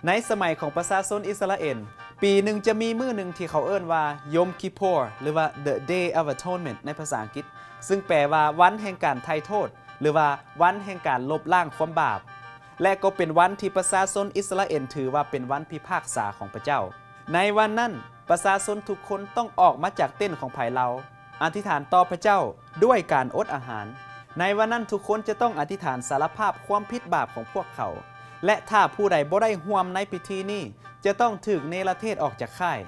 ໃນສະໄໝຂອງປະຊາຊົນອິດສະຣາເອນ, ປີໜຶ່ງຈະມີມື້ໜຶ່ງທີ່ເຂົາເອີ້ນວ່າ Yom Kippur ຫຼືວ່າ The Day of Atonement ໃນພາສາອັງກິດ, ຊຶ່ງແປວ່າວັນແຫ່ງການໄຖ່ໂທດ ຫຼືວ່າວັນແຫ່ງການລົບລ້າງຄວາມບາບ ແລະ ກໍເປັນວັນທີ່ປະຊາຊົນອິດສະຣາເອນຖືວ່າເປັນວັນພິພາກສາຂອງພະເຈົ້າ. ໃນວັນນັ້ນ, ປະຊາຊົນທຸກຄົນຕ້ອງອອກມາຈາກເຕັນຂອງໃຜລາວ, ອະທິຖານຕໍ່ພະເຈົ້າດ້ວຍການອົດອາຫານ. ໃນວັນນັ້ນທຸກຄົນຈະຕ້ອງອະທິຖານສາລະພາບຄວາມຜິດບາບຂອງພວກເຂົາ, ແລະ ຖ້າຜູ້ໃດບໍ່ໄດ້ຮ່ວມໃນພິທີນີ້ ຈະຕ້ອງຖືກເນລະເທດອອກຈາກຄ້າຍ.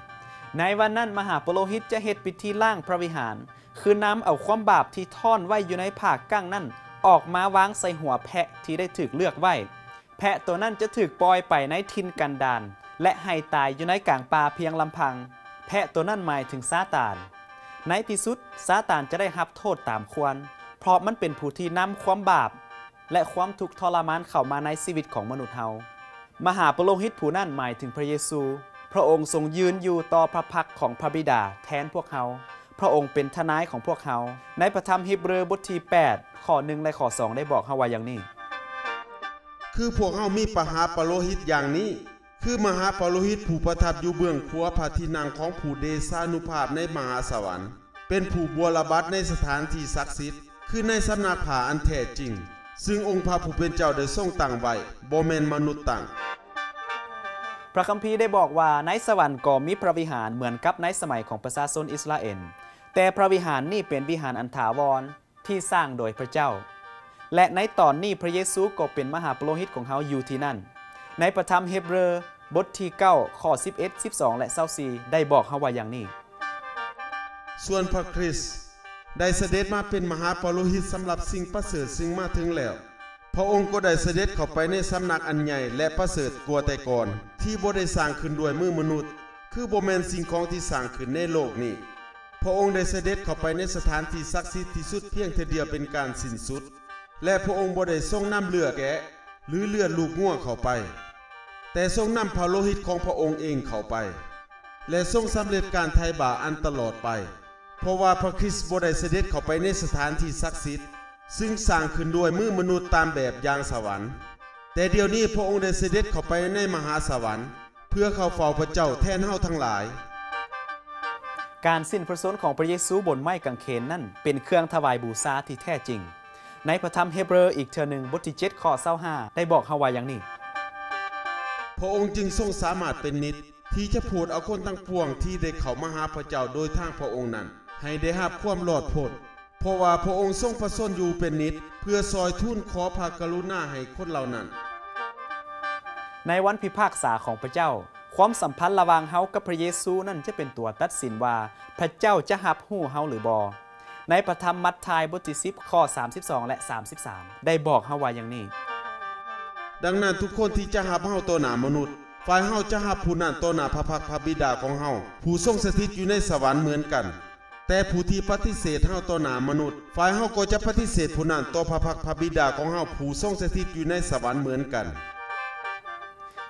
ໃນວັນນັ້ນມະຫາປະໂລຫິດຈະເຮັດພິທີລ້າງພະວິຫານ, ຄືນຳເອົາຄວາມບາບທີ່ທ້ອນໄວ້ຢູ່ໃນຜ້າກັ້ງນັ້ນອອກມາວາງໃສ່ຫົວແພະທີ່ໄດ້ຖືກເລືອກໄວ້. ແພະໂຕນັ້ນຈະຖືກປ່ອຍໄປໃນຖິ່ນກັນດານ ແລະ ໃຫ້ຕາຍຢູ່ໃນກາງປ່າພຽງລຳພັງ. ແພະໂຕນັ້ນໝາຍເຖິງຊາຕານ. ໃນທີ່ສຸດ, ຊາຕານຈະໄດ້ຮັບໂທດຕາມຄວນ, ເພາະມັນເປັນຜູ້ທີ່ນຳຄວາມບາບ ແລະ ຄວາມທຸກທໍລະມານເຂົ້າມາໃນຊີວິດຂອງມະນຸດເຮົາ. ມະຫາປະໂລຫິດຜູ້ນັ້ນໝາຍເຖິງພະເຢຊູ. ພະອົງຊົງຢືນຢູ່ຕໍ່ພະພັກຂອງພະບິດາແທນພວກເຮົາ. ພະອົງເປັນທະນາຍຂອງພວກເຮົາ. ໃນພະທຳຮີບເຣີບົດທີແປດ ຂໍ້ໜຶ່ງ ແລະ ຂໍ້ສອງ ໄດ້ບອກເຮົາວ່າຢ່າງນີ້. ຄືພວກເຮົາມີມະຫາປະໂລຫິດຢ່າງນີ້, ຄືມະຫາປະໂລຫິດຜູ້ປະທັບຢູ່ເບື້ອງຂວາພະທີ່ນັ່ງຂອງຜູ້ເດຊານຸພາບໃນມະຫາສະຫວັນ, ເປັນຜູ້ບົວລະບັດໃນສະຖານທີ່ສັກສິດ, ຄືໃນສຳນັກພະອັນແທ້ຈິງ, ຊຶ່ງອົງພະຜູ້ເປັນເຈົ້າໄດ້ຊົງຕັ້ງໄວ້, ບໍ່ແມ່ນມະນຸດຕັ້ງ. ພະຄຳພີໄດ້ບອກວ່າ ໃນສະຫວັນກໍມີພະວິຫານເໝືອນກັບໃນສະໄໝຂອງປະຊາຊົນອິດສະຣາເອນ, ແຕ່ພະວິຫານນີ້ເປັນວິຫານອັນຖາວອນ ທີ່ສ້າງໂດຍພະເຈົ້າ ແລະ ໃນຕອນນີ້ພະເຢຊູກໍເປັນມະຫາປະໂລຫິດຂອງເຮົາຢູ່ທີ່ນັ້ນ. ໃນພະທຳຮີບເຣີ ບົດທີເກົ້າ ຂໍ້ສິບເອັດ ສິບສອງ ແລະ ຊາວສີ່ ໄດ້ບອກເຮົາວ່າຢ່າງນີ້. ສ່ວນພະຄຣິດໄດ້ສະເດັດມາເປັນມະຫາປະໂລຫິດສຳລັບສິ່ງປະເສີດຊຶ່ງມາເຖິງແລ້ວ. ພະອົງກໍໄດ້ສະເດັດເຂົ້າໄປໃນສຳນັກອັນໃຫຍ່ ແລະ ປະເສີດກວ່າແຕ່ກ່ອນ, ທີ່ບໍ່ໄດ້ສ້າງຂຶ້ນດ້ວຍມືມະນຸດ, ຄືບໍ່ແມ່ນສິ່ງຂອງທີ່ສ້າງຂຶ້ນໃນໂລກນີ້. ພະອົງໄດ້ສະເດັດເຂົ້າໄປໃນສະຖານທີ່ສັກສິດທີ່ສຸດພຽງເທື່ອດຽວເປັນການສິ້ນສຸດ, ແລະ ພະອົງບໍ່ໄດ້ຊົງນຳເລືອດແກະ ຫຼື ເລືອດລູກງົວເຂົ້າໄປ, ແຕ່ຊົງນຳພະໂລຫິດຂອງພະອົງເອງເຂົ້າໄປ, ແລະ ຊົງສຳເລັດການໄຖ່ບາບອັນຕະຫຼອດໄປ, ເພາະວ່າພະຄຣິດບໍ່ໄດ້ສະເດັດເຂົ້າໄປໃນສະຖານທີ່ສັກສິດ, ຊຶ່ງສ້າງຂຶ້ນດ້ວຍມືມະນຸດຕາມແບບຢ່າງສະຫວັນ, ແຕ່ດຽວນີ້ພະອົງໄດ້ສະເດັດເຂົ້າໄປໃນມະຫາສະຫວັນ, ເພື່ອເຂົ້າເຝົ້າພະເຈົ້າແທນເຮົາທັງຫຼາຍ. ການສິ້ນພະຊົນຂອງພະເຢຊູບົນໄມ້ກາງເຂນນັ້ນເປັນເຄື່ອງຖວາຍບູຊາທີ່ແທ້ຈິງ. ໃນພະທຳຮີບເຣີອີກເທື່ອໜຶ່ງ ບົດທີເຈັດ ຂໍ້ຊາວຫ້າ ໄດ້ບອກເຮົາວ່າຢ່າງນີ້. ພະອົງຈຶ່ງຊົງສາມາດເປັນນິດ ທີ່ຈະໂຜດເອົາຄົນທັງປວງທີ່ໄດ້ເຂົ້າມາຫາພະເຈົ້າໂດຍທາງພະອົງນັ້ນ ໃຫ້ໄດ້ຮັບຄວາມລອດພົ້ນ. ເພາະວ່າພະອົງຊົງພະຊົນຢູ່ເປັນນິດ ເພື່ອຊ່ອຍທູນຂໍພະກະລຸນາໃຫ້ຄົນເຫຼົ່ານັ້ນ. ໃນວັນພິພາກສາຂອງພະເຈົ້າ, ຄວາມສຳພັນລະຫວ່າງເຮົາກັບພະເຢຊູນັ້ນຈະເປັນຕົວຕັດສິນວ່າພະເຈົ້າຈະຮັບຮູ້ເຮົາຫຼືບໍ່. ໃນພະທຳມັດທາຍບົດທີສິບ ຂໍ້ສາມສິບສອງ ແລະ ສາມສິບສາມ ໄດ້ບອກເຮົາວ່າຢ່າງນີ້. ດັ່ງນັ້ນ, ທຸກຄົນທີ່ຈະຮັບເຮົາຕໍ່ໜ້າມະນຸດ, ຝ່າຍເຮົາຈະຮັບຜູ້ນັ້ນຕໍ່ໜ້າພະພັກພະບິດາຂອງເຮົາ, ຜູ້ຊົງສະຖິດຢູ່ໃນສະຫວັນເໝືອນກັນ. ແຕ່ຜູ້ທີ່ປະຕິເສດເຮົາຕໍ່ໜ້າມະນຸດ, ຝ່າຍເຮົາກໍຈະປະຕິເສດຜູ້ນັ້ນຕໍ່ພະພັກພະບິດາຂອງເຮົາຜູ້ຊົງສະຖິດຢູ່ໃນສະຫວັນເໝືອນກັນ.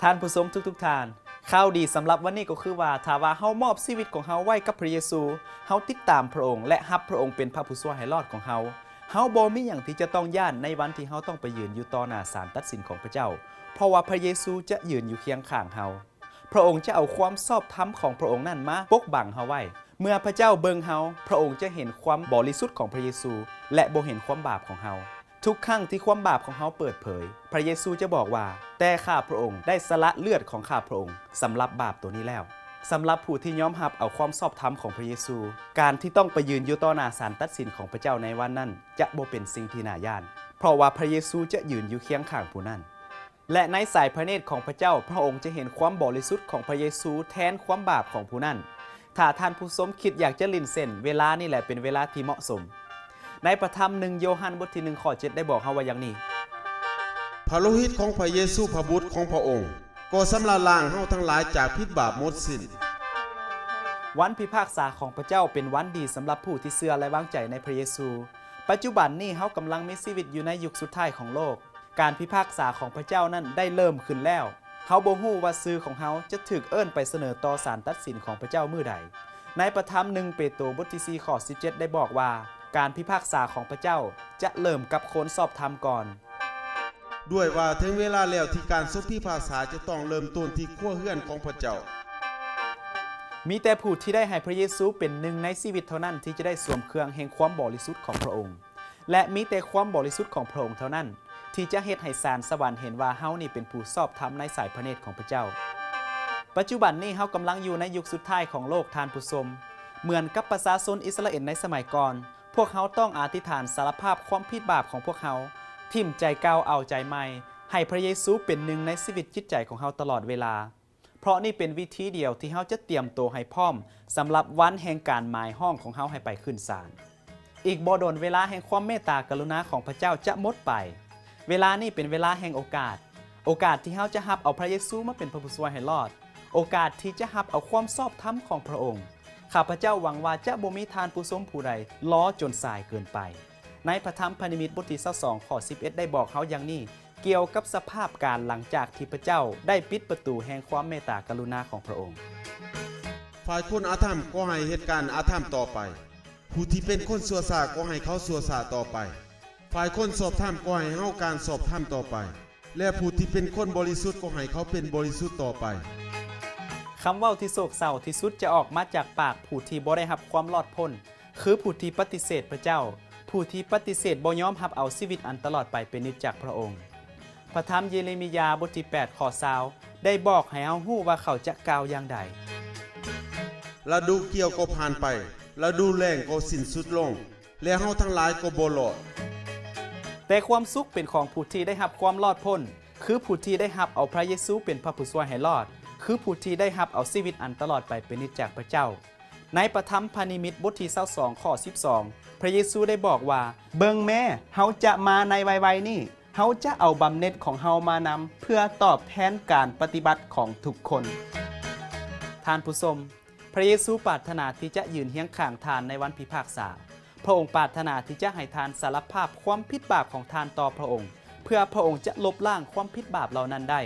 ທ່ານຜູ້ຊົມທຸກໆທ່ານ, ຂ່າວດີສຳລັບວັນນີ້ກໍຄືວ່າ ຖ້າວ່າເຮົາມອບຊີວິດຂອງເຮົາໄວ້ກັບພະເຢຊູ, ເຮົາຕິດຕາມພະອົງ ແລະ ຮັບພະອົງເປັນພະຜູ້ຊ່ວຍໃຫ້ລອດຂອງເຮົາ, ເຮົາບໍ່ມີຫຍັງທີ່ຈະຕ້ອງຢ້ານໃນວັນທີ່ເຮົາຕ້ອງໄປຢືນຢູ່ຕໍ່ໜ້າສານຕັດສິນຂອງພະເຈົ້າ, ເພາະວ່າພະເຢຊູຈະຢືນຢູ່ຄຽງຂ້າງເຮົາ. ພະອົງຈະເອົາຄວາມຊອບທຳຂອງພະອົງນັ້ນມາປົກບັງເຮົາໄວ້. ເມື່ອພະເຈົ້າເບິ່ງເຮົາ, ພະອົງຈະເຫັນຄວາມບໍລິສຸດຂອງພະເຢຊູ ແລະ ບໍ່ເຫັນຄວາມບາບຂອງເຮົາ. ທຸກຄັ້ງທີ່ຄວາມບາບຂອງເຮົາເປີດເຜີຍ, ພະເຢຊູຈະບອກວ່າ, ແຕ່ຂ້າພະອົງໄດ້ສະຫຼະເລືອດຂອງຂ້າພະອົງສຳລັບບາບໂຕນີ້ແລ້ວ. ສຳລັບຜູ້ທີ່ຍອມຮັບເອົາຄວາມຊອບທຳຂອງພະເຢຊູ, ການທີ່ຕ້ອງໄປຢືນຢູ່ຕໍ່ໜ້າສານຕັດສິນຂອງພະເຈົ້າໃນວັນນັ້ນ ຈະບໍ່ເປັນສິ່ງທີ່ໜ້າຢ້ານ, ເພາະວ່າພະເຢຊູຈະຢືນຢູ່ຄຽງຂ້າງຜູ້ນັ້ນ. ແລະ ໃນສາຍພະເນດຂອງພະເຈົ້າ, ພະອົງຈະເຫັນຄວາມບໍລິສຸດຂອງພະເຢຊູແທນຄວາມບາບຂອງຜູ້ນັ້ນ. ຖ້າທ່ານຜູ້ຊົມຄິດຢາກຈະຫຼິ້ນເສັ້ນ, ເວລານີ້ແຫຼະເປັນເວລາທີ່ເໝາະສົມ. ໃນພະທຳໜຶ່ງໂຢຮັນບົດທີໜຶ່ງ ຂໍ້ເຈັດ ໄດ້ບອກເຮົາວ່າຢ່າງນີ້. ພະໂລຫິດຂອງພະເຢຊູພະບຸດຂອງພະອົງ ກໍຊຳລະລ້າງເຮົາທັງຫຼາຍຈາກຜິດບາບໝົດສິ້ນ. ວັນພິພາກສາຂອງພະເຈົ້າເປັນວັນດີສຳລັບຜູ້ທີ່ເຊື່ອ ແລະ ວາງໃຈໃນພະເຢຊູ. ປັດຈຸບັນນີ້ເຮົາກຳລັງມີຊີວິດຢູ່ໃນຍຸກສຸດທ້າຍຂອງໂລກ. ການພິພາກສາຂອງພະເຈົ້ານັ້ນໄດ້ເລີ່ມຂຶ້ນແລ້ວ. ເຮົາບໍ່ຮູ້ວ່າຊື່ຂອງເຮົາຈະຖືກເອີ້ນໄປສະເໜີຕໍ່ສານຕັດສິນຂອງພະເຈົ້າມື້ໃດ. ໃນພະທຳໜຶ່ງເປໂຕບົດທີສີ່ ຂໍ້ສິບເຈັດ ໄດ້ບອກວ່າ ການພິພາກສາຂອງພະເຈົ້າຈະເລີ່ມກັບຄົນຊອບທຳກ່ອນ. ດ້ວຍວ່າເຖິງເວລາແລ້ວທີ່ການສົມພິພາກສາຈະຕ້ອງເລີ່ມຕົ້ນທີ່ຄົວເຮືອນຂອງພະເຈົ້າ. ມີແຕ່ຜູ້ທີ່ໄດ້ໃຫ້ພະເຢຊູເປັນໜຶ່ງໃນຊີວິດເທົ່ານັ້ນ ທີ່ຈະໄດ້ສວມເຄື່ອງແຫ່ງຄວາມບໍລິສຸດຂອງພະອົງ ແລະ ມີແຕ່ຄວາມບໍລິສຸດຂອງພະອົງເທົ່ານັ້ນ ທີ່ຈະເຮັດໃຫ້ສານສະຫວັນເຫັນວ່າເຮົານີ້ເປັນຜູ້ຊອບທຳໃນສາຍພະເນດຂອງພະເຈົ້າ. ປັດຈຸບັນນີ້ເຮົາກຳລັງຢູ່ໃນຍຸກສຸດທ້າຍຂອງໂລກ, ທ່ານຜູ້ຊົມ. ເໝືອນກັບປະຊາຊົນອິດສະຣາເອນໃນສະໄໝກ່ອນ, ພວກເຮົາຕ້ອງອະທິຖານສາລະພາບຄວາມຜິດບາບຂອງພວກເຮົາ, ຖິ້ມໃຈເກົ່າເອົາໃຈໃໝ່, ໃຫ້ພະເຢຊູເປັນໜຶ່ງໃນຊີວິດຈິດໃຈຂອງເຮົາຕະຫຼອດເວລາ. ເພາະນີ້ເປັນວິທີດຽວທີ່ເຮົາຈະຕຽມໂຕໃຫ້ພ້ອມສຳລັບວັນແຫ່ງການໝາຍຮ້ອງຂອງເຮົາໃຫ້ໄປຂຶ້ນສານ. ອີກບໍ່ດົນເວລາແຫ່ງຄວາມເມດຕາກະລຸນາຂອງພະເຈົ້າຈະໝົດໄປ. ເວລານີ້ເປັນເວລາແຫ່ງໂອກາດ, ໂອກາດທີ່ເຮົາຈະຮັບເອົາພະເຢຊູມາເປັນພະຜູ້ຊ່ວຍໃຫ້ລອດ, ໂອກາດທີ່ຈະຮັບເອົາຄວາມຊອບທຳຂອງພະອົງ. ຂ້າພະເຈົ້າຫວັງວ່າຈະບໍ່ມີທ່ານຜູ້ຊົມຜູ້ໃດລໍຈົນສາຍເກີນໄປ. ໃນພະທຳພັນນິມິດບົດທີຊາວສອງ ຂໍ້ສິບເອັດ ໄດ້ບອກເຮົາຢ່າງນີ້ ກ່ຽວກັບສະພາບການຫຼັງຈາກທີ່ພະເຈົ້າໄດ້ປິດປະຕູແຫ່ງຄວາມເມດຕາກະລຸນາຂອງພະອົງ. ຝ່າຍຄົນອະທຳກໍໃຫ້ເຮັດການອະທຳຕໍ່ໄປ, ຜູ້ທີ່ເປັນຄົນຊົ່ວຊ້າກໍໃຫ້ເຂົາຊົ່ວຊ້າຕໍ່ໄປ, ຝ່າຍຄົນຊອບທຳກໍໃຫ້ເຮົາການຊອບທຳຕໍ່ໄປ, ແລະ ຜູ້ທີ່ເປັນຄົນບໍລິສຸດກໍໃຫ້ເຂົາເປັນບໍລິສຸດຕໍ່ໄປ. ຄຳເວົ້າທີ່ໂສກເສົ້າທີ່ສຸດຈະອອກມາຈາກປາກຜູ້ທີ່ບໍ່ໄດ້ຮັບຄວາມລອດພົ້ນ ຄືຜູ້ທີ່ປະຕິເສດພະເຈົ້າ, ຜູ້ທີ່ປະຕິເສດບໍ່ຍອມຮັບເອົາຊີວິດອັນຕະຫຼອດໄປເປັນນິດຈາກພະອົງ. ພະທຳເຢເຣມີຍາບົດທີແປດ ຂໍ້ຊາວ ໄດ້ບອກໃຫ້ເຮົາຮູ້ວ່າເຂົາຈະກ່າວຢ່າງໃດ. ລະດູກ່ຽວກໍຜ່ານໄປ, ລະດູແລ້ງກໍສິ້ນສຸດລົງ, ແລະ ເຮົາທັງຫຼາຍກໍບໍ່ລອດ. ແຕ່ຄວາມສຸກເປັນຂອງຜູ້ທີ່ໄດ້ຮັບຄວາມລອດພົ້ນ, ຄືຜູ້ທີ່ໄດ້ຮັບເອົາພະເຢຊູເປັນພະຜູ້ຊ່ວຍໃຫ້ລອດ, ຄືຜູ້ທີ່ໄດ້ຮັບເອົາຊີວິດອັນຕະຫຼອດໄປເປັນນິດຈາກພະເຈົ້າ. ໃນປະທຳພັນນິມິດບົດທີຊາວສອງ ຂໍ້ສິບສອງ ພະເຢຊູໄດ້ບອກວ່າ, ເບິ່ງແມ້, ເຮົາຈະມາໃນໄວໆນີ້, ເຮົາຈະເອົາບຳເໜັດຂອງເຮົາມານຳ ເພື່ອຕອບແທນການປະຕິບັດຂອງທຸກຄົນ. ທ່ານຜູ້ຊົມ, ພະເຢຊູປາດຖະໜາທີ່ຈະຢືນຮຽງຂ້າງທ່ານໃນວັນພິພາກສາ. ພະອົງປາດຖະໜາທີ່ຈະໃຫ້ທ່ານສາລະພາບຄວາມຜິດບາບຂອງທ່ານຕໍ່ພະອົງ, ເພື່ອພະອົງຈະລົບລ້າງຄວາມຜິດບາບເຫຼົ່ານັ້ນໄດ້.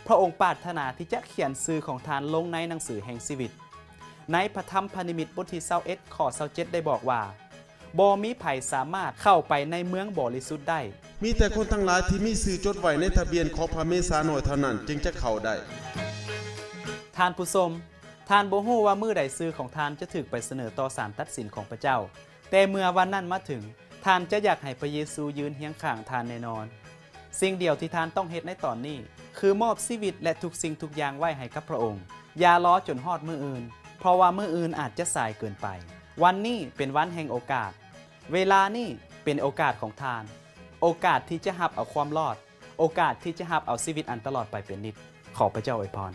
ພະອົງປາດຖະໜາທີ່ຈະຂຽນຊື່ຂອງທ່ານລົງໃນໜັງສືແຫ່ງຊີວິດ. ໃນພະທຳພັນນິມິດບົດທີຊາວເອັດ ຂໍ້ຊາວເຈັດ ໄດ້ບອກວ່າ, ບໍ່ມີໃຜສາມາດເຂົ້າໄປໃນເມືອງບໍລິສຸດໄດ້. ມີແຕ່ຄົນທັງຫຼາຍທີ່ມີຊື່ຈົດໄວ້ໃນທະບຽນຂອງພະເມສານ້ອຍເທົ່ານັ້ນຈຶ່ງຈະເຂົ້າໄດ້. ທ່ານຜູ້ຊົມ, ທ່ານບໍ່ຮູ້ວ່າມື້ໃດຊື່ຂອງທ່ານຈະຖືກໄປສະເໜີຕໍ່ສານຕັດສິນຂອງພະເຈົ້າ. ແຕ່ເມື່ອວັນນັ້ນມາເຖິງ, ທ່ານຈະຢາກໃຫ້ພະເຢຊູຢືນຮຽງຂ້າງທ່ານແນ່ນອນ. ສິ່ງດຽວທີ່ທ່ານຕ້ອງເຮັດໃນຕອນນີ້ ຄືມອບຊີວິດ ແລະ ທຸກສິ່ງທຸກຢ່າງໄວ້ໃຫ້ກັບພະອົງ. ຢ່າລໍຈົນຮອດມື້ອື່ນ, ເພາະວ່າມື້ອື່ນອາດຈະສາຍເກີນໄປ. ວັນນີ້ເປັນວັນແຫ່ງໂອກາດ. ເວລານີ້ເປັນໂອກາດຂອງທ່ານ. ໂອກາດທີ່ຈະຮັບເອົາຄວາມລອດ. ໂອກາດທີ່ຈະຮັບເອົາຊີວິດອັນຕະຫຼອດໄປເປັນນິດ. ຂໍພະເຈົ້າອວຍພອນ.